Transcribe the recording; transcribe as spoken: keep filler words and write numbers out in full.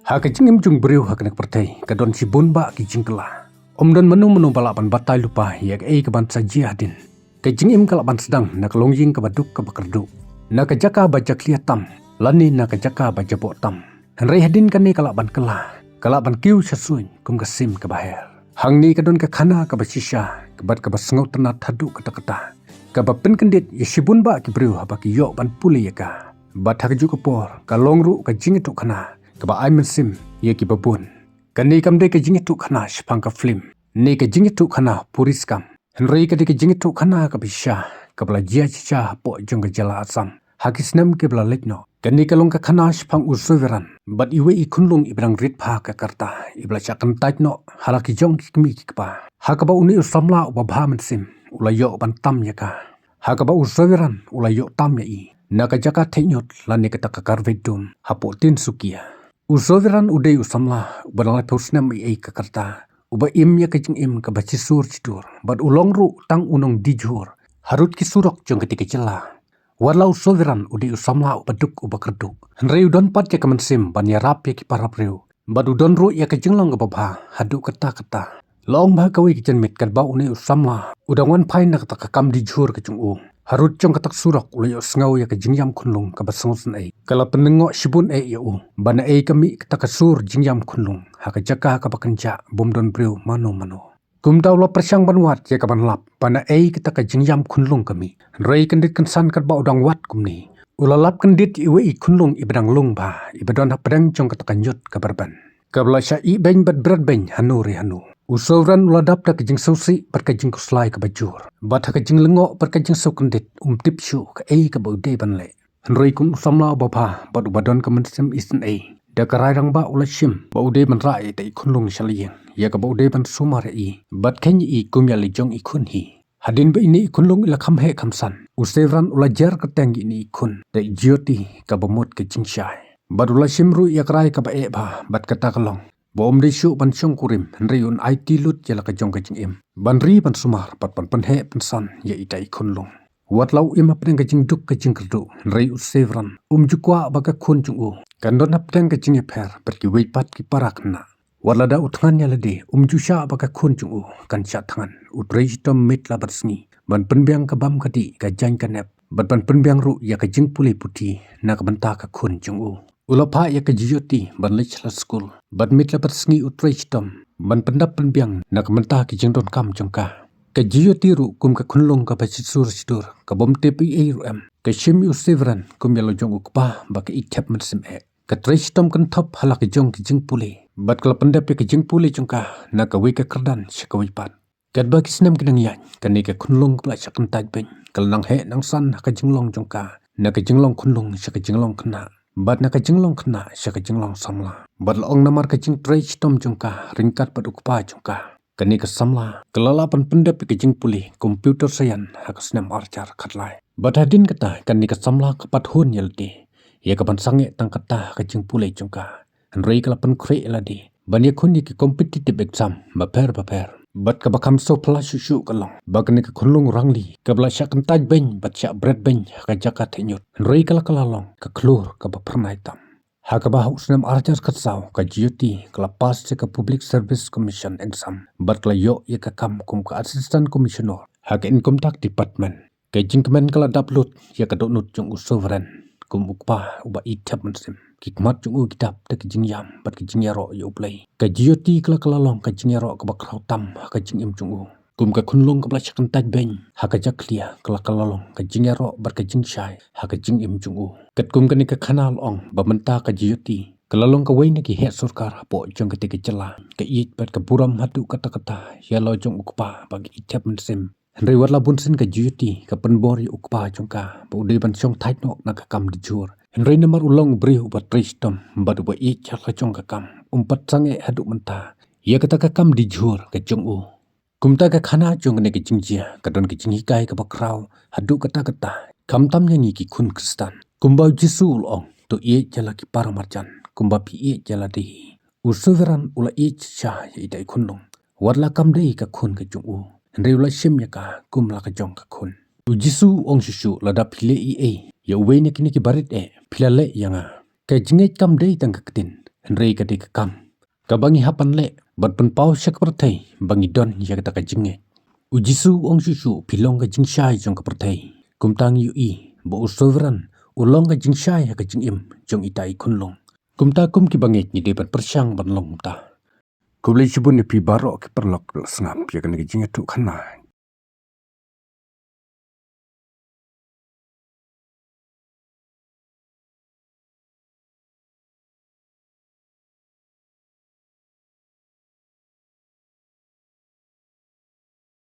Ha ka jingim jong u briew ha kane ka pyrthei ka don shibun bah ki jingkylla. Ym don mano mano ba lah ban batai lypa ïa kaei kaban sa jia hadien. Ka jingim ka lah ban sdang na ka longïing kaba duk kaba kyrduh, na ka jaka ba jakhlia tam, lane na ka jaka ba jaboh tam. Hynrei hadien kane ka lah ban kylla, ka lah ban kiew sha suiñ kum ka sim kaba her. Hangne ka don ka khana kaba shisha, kaba, kaba sngewtynnat haduh katta katta, kaba pynkyndit ïa shibun bah ki briew haba ki ïoh ban pule ïa ka. Bad ha kajuh ka por ka long ruh ka jingïathuhkhana kaba ai mynsiem ïa kiba bun. Kane kam dei ka jingïathuhkhana shaphang ka film ne ka jingïathuhkhana puriskam, hynrei ka dei ka jingïathuhkhana kaba shisha, kaba la jia shisha hapoh jong ka jylla Assam ha ki snem kiba la leit noh. Kane ka long ka khana shaphang u Soiwieran bad iwei i khunlung iba dang rit bha ka karta, iba la shah kyntait noh ha la ki jong ki kmie ki kpa. Ha kaba une u samla uba bha mynsiem u la ïoh ban tam ïa ka. Ha kaba u Soiwieran u la ïoh tam ïa i na ka jaka theh ñiut lane kata ka karwei dum hapoh Tinsukia. U Soiwieran u dei u samla uba dang laiphew snem ei ei ka karta, uba im ïa ka jingim kaba shisur shidur bad u long ruh tang u nongdijhur harud ki surok jong kata ka jylla. Wat la u Soiwieran u dei u samla uba duk uba kyrduh, hynrei u don pat ïa ka mynsiem ban ïarap ïa ki para briew bad u don ruh ïa ka jinglong kaba bha haduh katta katta. La ong ba ha kawei ka janmiet katba une u samla u dang wan phai na kata ka kam dijhur ka jong u, harud jong kata ka surok u la ïohsngew ïa ka jingïam khunlung kaba sngewsynei. Ka la pynlyngngoh shibun eh ïa u ba naei ka mih kata ka sur jingïam khunlung ha ka jaka kaba kynjah bym don briew mano mano. Kumta u la pyrshang ban wad ïa kaban lap ba naei kata ka jingïam khunlung ka mih. Hynrei kyndit kynsan katba u dang wad kumne, u la lap kyndit ïa iwei i khunlung iba dang lung bha, iba don hapdeng jong kata ka ñiut kaba rben, kaba la shah ih beiñ bad bret beiñ hano re hano. U Soiwieran u la dap da ka jingsngewsih bad ka jingkhuslai kaba jur, bad ha ka jinglyngngoh bad ka jingsngewkyndit um tip shuh kaei kaba u dei ban leh. Hynrei kum u samla uba bha bad uba don ka mynsiem isynei, da ka rai rangbah u la shim ba u dei ban rah ïa ita i khunlung sha la ïing, ïa kaba u dei ban sumar ïa i bad kheiñ ïa i kum ïa la jong i khun hi. Hadien ba ine i khunlung i la kham heh kham san, u Soiwieran u la jer kyrteng ïa ine i khun da i Jyoti kaba mut ka jingshai. Bad u la shim ruh ïa ka rai kaba eh bha, bad kata ka long ba um dei shuh ban shongkurim, hynrei un aiti lut ïa la ka jong ka jingim ban ri ban sumar bad ban pynheh pynsan ïa ita i khunlung. Wat la u im hapdeng ka jingduk ka jingkyrduh, hynrei u Soiwieran um ju kwah ba ka khun jong u kan don hapdeng ka jingïapher bad kiwei pat ki para khynnah. Wat lada u thngan ïa lade, um ju shah ba ka khun jong u kan shah thngan. U trei shitom mit la bad sngi ban pynbiang ka bam ka dih, ka jaiñ ka nep, bad ban pynbiang ruh ïa ka jingpule puthi na ka bynta ka khun jong u. U la phah ïa ka Jyoti ban leit sha la skul, bad mit la bad sngi u trei shitom ban pyndap pynbiang na ka bynta ki jingdonkam jong ka. Ka Jyoti ruh kum ka khunlung kaba shisur shidur, ka bym tip ei ei ruh em, ka shim ïa u Soiwieran kum ïa la jong u kpa ba ka ïeit thep mynsiem eh. Ka trei shitom kynthop ha la ka jong ka jingpule, bad ka la pyndep ïa ka jingpule jong ka na kawei ka kyrdan sha kawei pat. Katba ki snem ki nang ïaid, kane ka khunlung kaba la shah kyntait beiñ ka la nang heh nang san ha ka jinglong jong ka, na ka jinglong khunlung sha ka jinglong khynnah, bad na ka jinglong khynnah sha ka jinglong samla. Bad la ong namar ka jingtrei shitom jong ka ryngkat bad u kpa jong ka, kane ka samla ka la lah ban pyndep ïa ka jingpule computer science ha ka snem ar hajar khatlai. Bad hadien kata, kane ka samla ka pat hun ïa lade ïa kaban sangeh tang kata ha ka jingpule jong ka. Hynrei ka la pynkhreh ïa lade ban ïakhun ïa ki competitive exam bapher bapher. Bad kaba kham sngewphylla shuh shuh ka long ba kane ka khunlung rangli kaba la shah kyntait beiñ bad shah bret beiñ ha ka jaka theh ñiut, hynrei ka la, ka la long ka khlur kaba phyrnai tam. Ha kaba ha u snem ar hajar khatsaw, ka Jyoti ka la pass ïa ka Public Service Commission exam bad ka la ïoh ïa ka kam kum ka Assistant Commissioner ha ka Income Tax Department. Ka jingkmen ka la dap lut ïa ka dohnud jong u Soiwieran kum u kpa uba ïeit thep mynsiem. Ki khmat jong u ki dap da ka jingïam bad ka jingïaroh ïa U Blei. Ka Jyoti ka la, ka la long ka jingïaroh kaba khraw tam ha ka jingim jong u. Kum ka khunlung kaba la shah kyntait beiñ ha ka jakhlia, ka la, ka la long ka jingïaroh bad ka jingshai ha ka jingim jong u. Katkum kane ka khana la ong ba mynta ka Jyoti ka la long kawei na ki heh sorkar hapoh jong kata ka jylla, ka ïeit bad ka burom haduh katta katta ïa la jong u kpa ba ka ïeit thep mynsiem. Hynrei wat la bunsien ka Jyoti ka pynbor ïa u kpa jong ka ba u dei ban shong thait noh na ka kam dijhur. Hynrei namar u long u briew uba trei shitom bad uba ïeit ïa la jong ka kam, um pat sangeh haduh mynta ïa kata ka kam dijhur ka jong u. Kumta ka khana jong kane ka jingjia ka don ka jinghikai kaba khraw haduh katta katta, khamtam ïa ngi ki khun Khristan. Kumba u Jisu u la ong, to ïeit ïa la ki para marjan kumba phi ïeit ïa lade hi. U Soiwieran u la ïeit shisha ïa ita i khunlung, wat la kam dei ka khun ka jong u, hynrei u la shim ïa ka kum la ka jong ka khun. U Jisu u ong shuh shuh, lada phi leh ei ei ïa uwei na kine ki barit eh, phi la leh ïa nga. Ka jingngeit kam dei tang ka ktien, hynrei ka dei ka kam kaba ngi hap ban leh bad pynpaw sha ka pyrthei ba ngi don ïa kata ka jingngeit. U Jisu u ong shuh shuh, "Phi long ka jingshai jong ka pyrthei." Kumta ngi ïohi ba u Sovereign u long ka jingshai ha ka jingim jong ita i khunlung. Kumta kum ki bangeit ngi dei ban pyrshang ban long kumta. Khublei shibun ïa phi baroh ki paralok ba la sngap ïa kane ka jingïathuhkhana